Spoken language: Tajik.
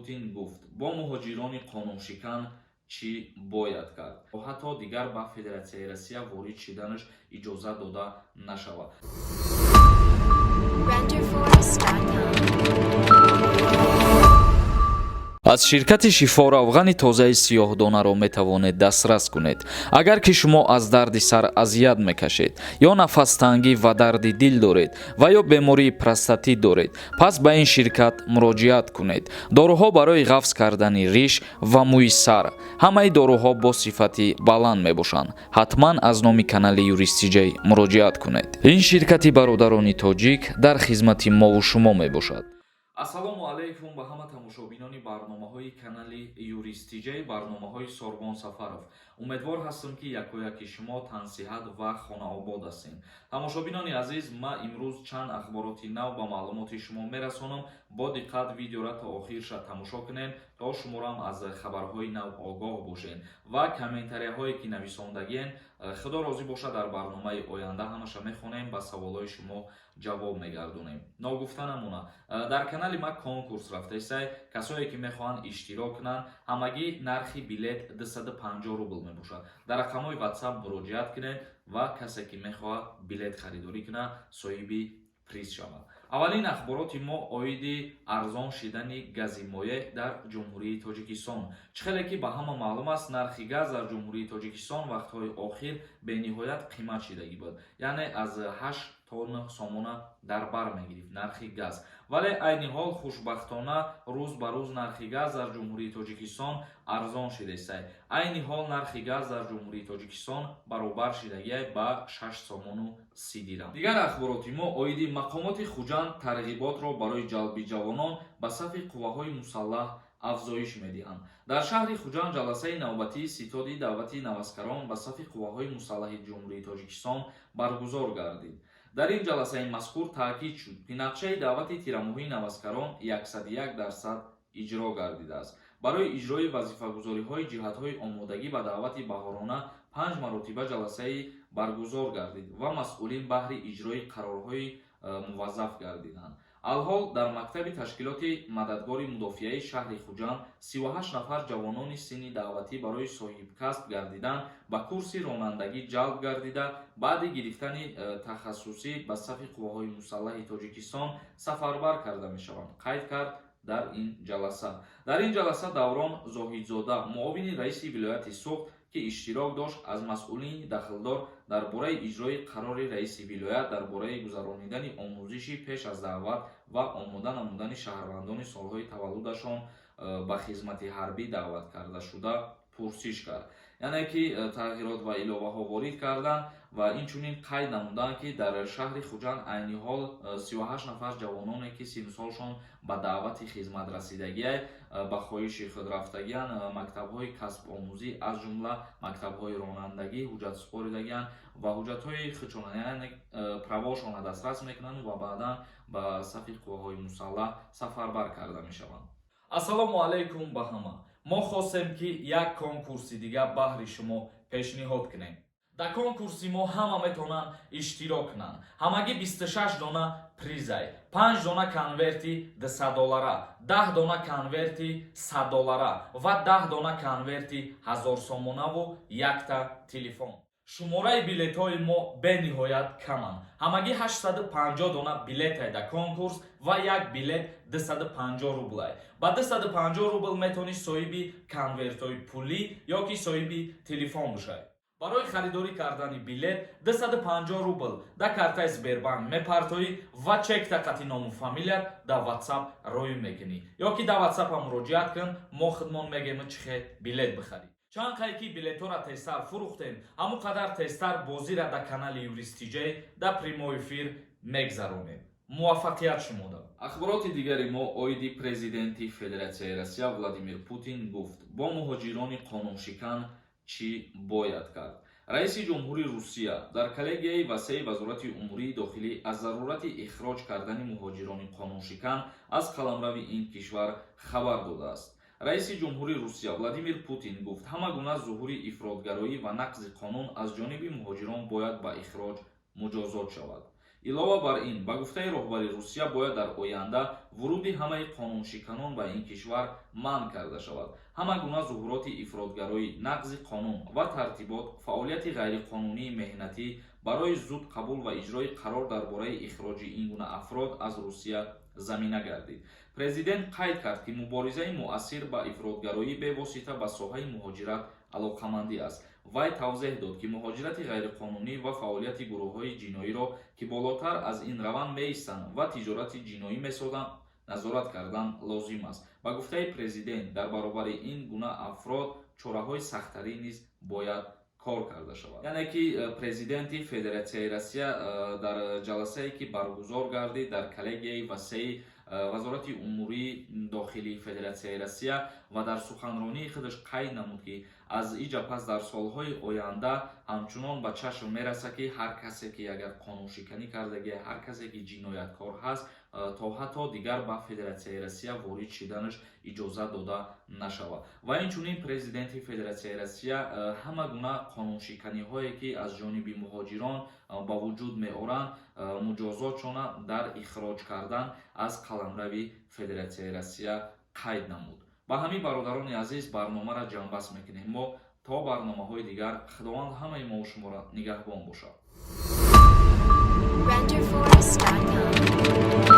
Путин гуфт: бо муҳоҷирони қонуншикан чӣ бояд кард? Ҳатто дигар ба Федератсияи Россия ворид шиданаш иҷозат дода нашавад. Renderforest.com. Аз ширкати Шифо равғани тозаи сиёҳдонаро метавонед дастрас кунед. Агар ки шумо аз дарди сар азият мекашед ё нафастангӣ ва дарди дил доред ва ё бемории простатит доред, пас ба ин ширкат муроҷиат кунед. Доруҳо барои ғафз кардани риш ва мӯи сар, ҳамаи доруҳо бо сифати баланд мебошанд. Ҳатман аз номи канали Юристиҷай муроҷиат кунед. Ин ширкати бародарони тоҷик дар хизмати мову шумо мебошад. Ассалому алайкум ба ҳама тамошобинони барномаҳои канали Юристиҷай, барномаҳои Сорбон Сафаров. Умедвор ҳастам, ки якояки шумо тансиҳат ва хонаобод ҳастед. Тамошобинони азиз, ман имрӯз чанд ахбороти нав ба маълумоти шумо мерасонам. Бо диққат видеора то охирша тамошо кунед, то шуморам аз хабарҳои нав огоҳ бошед ва комментарияҳое, ки нависондагиен, худо розӣ бошад, дар барномаи оянда ҳамаша мехонем, ба саволҳои шумо ҷавоб мегардонем. Ногуфта намона, дар канали ма конкурс рафтаистай. Касое, ки мехоҳанд иштирок кунанд, ҳамагӣ нархи билет 250 рубл мебошад. Дар рақамҳои WhatsApp муроҷиат кунед ва касе, ки мехоҳад билет харидорӣ кунад, соҳиби приз шавад. Аввалин ахбороти мо оиди арзон шидани гази моеъ дар Ҷумҳурии Тоҷикистон. Чӣ хеле ки ба ҳама маълум аст, нархи газ дар Ҷумҳурии Тоҷикистон вақтҳои охир бениҳоят қимат шидагӣ буд, яъне аз 8 то 9 сомона дар бар мегирифт нархи газ. Вале айни ҳол, хушбахтона, рӯз ба рӯз нархи газ дар Ҷумҳурии Тоҷикистон арзон шидаистай. Айни ҳол нархи газ дар Ҷумҳурии Тоҷикистон баробар шидагиай ба 6 сомону 30 дирам. Дигар ахбороти мо оиди мақомоти Хуҷанд тарғиботро барои ҷалби ҷавонон ба сафи қувваҳои мусаллаҳ афзоиш медиҳанд. Дар шаҳри Хуҷанд ҷаласаи навбатии ситоди даъвати наваскарон ба сафи қувваҳои мусаллаҳи Ҷумҳурии Тоҷикистон баргузор гардид. Дар ин ҷаласаи мазкур таъкид шуд, ки нақшаи даъвати тирамоҳии наваскарон 101% иҷро гардидааст. Барои иҷрои вазифагузориҳои ҷиҳатҳои омодагӣ ба даъвати баҳорона панҷ маротиба ҷаласаи баргузор гардид ва масъулин баҳри иҷрои қарорҳои муваззаф гардиданд. Алҳол дар мактаби ташкилоти мададгори мудофиаи шаҳри Хуҷанд 38 нафар ҷавонони синни даъватӣ барои соҳибкасб гардидан ба курси ронандагӣ ҷалб гардида, баъди гирифтани тахассусӣ ба сафи қувваҳои мусаллаҳи Тоҷикистон сафарбар карда мешаванд, қайд кард дар ин ҷаласа. Дар ин ҷаласа Даврон Зоҳидзода, муовини раиси вилояти Суғд, ки иштирок дошт, аз масъулини дахлдор дар бораи иҷрои қарори раиси вилоят дар бораи гузаронидани омӯзиши пеш аз даъват ва омода намудани шаҳрвандони солҳои таваллудашон ба хизмати ҳарбӣ даъват кардашуда пурсиш кард. Яъне ки тағйирот ва иловаҳо ворид карданд ва инчунин қайд намуданд, ки дар шаҳри Хуҷанд айни ҳол 38 нафар ҷавононе, ки синну солшон ба даъвати хизмат расидагиай, ба хоҳиши худ рафтагианд, мактабҳои касбомӯзӣ, аз ҷумла мактабҳои ронандагӣ ҳуҷҷат супоридагианд ва ҳуҷҷатҳои худшона, яъне правошона дастрас мекунанд ва баъдан ба сафи қувваҳои мусаллаҳ сафарбар карда мешаванд. Ассалому алайкум ба ҳама. Мо хостем, ки як конкурси дигар баҳри шумо пешниҳод кунем. Дар конкурси мо ҳама метавонанд иштирок кунанд. Ҳамагӣ 26 дона призай: 5 дона конверти 200 доллара, 10 дона конверти 100 доллара ва 10 дона конверти 1000 сомонаву якта телефон. Шумораи билетҳои мо бениҳоят каманд, ҳамагӣ 850 дона билетай дар конкурс ва як билет 250 рублай. Ба 250 рубл метавонӣ соҳиби конвертҳои пулӣ ё ки соҳиби телефон бошай. Барои харидорӣ кардани билет 250 рубл дар картаи Сбербанк мепартоӣ ва чекта қати ному фамилият дар WhatsApp роӣ мекунӣ ё ки дар WhatsApp муроҷиат кун, мо худмон мегӯем, чӣ хел билет бихарӣ. Чанд қай ки билетҳоро тезтар фурӯхтем, ҳамон қадар тезтар бозира дар канали Юристиҷей дар прямой эфир мегзаронем. Муваффақият шумода. Ахбороти дигари мо оиди президенти Федератсияи Россия Владимир Путин гуфт: бо муҳоҷирони қонуншикан чӣ бояд кард? Раиси ҷумҳури Русия дар коллегияи васеи Вазорати умурии дохилӣ аз зарурати ихроҷ кардани муҳоҷирони қонуншикан аз қаламрави ин кишвар хабар додааст. Раиси ҷумҳури Русия Владимир Путин гуфт, ҳама гуна зуҳури ифротгароӣ ва нақзи қонун аз ҷониби муҳоҷирон бояд ба ихроҷ муҷозот шавад. Илова бар ин, ба гуфтаи роҳбари Русия, бояд дар оянда вуруди ҳамаи қонуншиканон ба ин кишвар манъ карда шавад. Ҳама гуна зуҳуроти ифротгароӣ, нақзи қонун ва тартибот, фаъолияти ғайриқонунии меҳнатӣ барои зуд қабул ва иҷрои қарор дар бораи ихроҷи ин гуна афрод аз Русия замина гардид. Президент қайд кард, ки муборизаи муассир ба ифротгароӣ бевосита ба соҳаи муҳоҷират алоқамандӣ аст. Вай тавзеҳ дод, ки муҳоҷирати ғайриқонунӣ ва фаъолияти гурӯҳҳои ҷиноиро, ки болотар аз ин раванд меистанд ва тиҷорати ҷиноӣ месозанд, назорат кардан лозим аст. Ба гуфтаи президент, дар баробари ин гуна афрод чораҳои сахттарин низ бояд кор карда шавад. Яъне ки президенти Федератсияи Россия дар ҷаласае, ки баргузор гардид дар коллегияи васеи Вазорати умурии дохилии Федератсияи Россия ва дар суханронии худаш қайд намуд, ки аз иҷа пас дар солҳои оянда ҳамчунон ба чашм мерасад, ки ҳар касе ки агар қонуншиканӣ кардагӣ, ҳар касе ки ҷинояткор ҳаст, то ҳатто дигар ба Федератсияи Россия ворид шиданаш иҷозат дода нашавад. Ва инчунин президенти Федератсияи Россия ҳама гуна қонуншиканиҳое, ки аз ҷониби муҳоҷирон ба вуҷуд меоранд, муҷозотшона дар ихроҷ кардан аз қаламрави Федератсияи Россия қайд намуд. Ба ҳамин, бародарони азиз, барномаро ҷамъбаст мекунем мо. То барномаҳои дигар Худованд ҳамаи мову шуморо нигаҳбон бошад. Renderforest.com.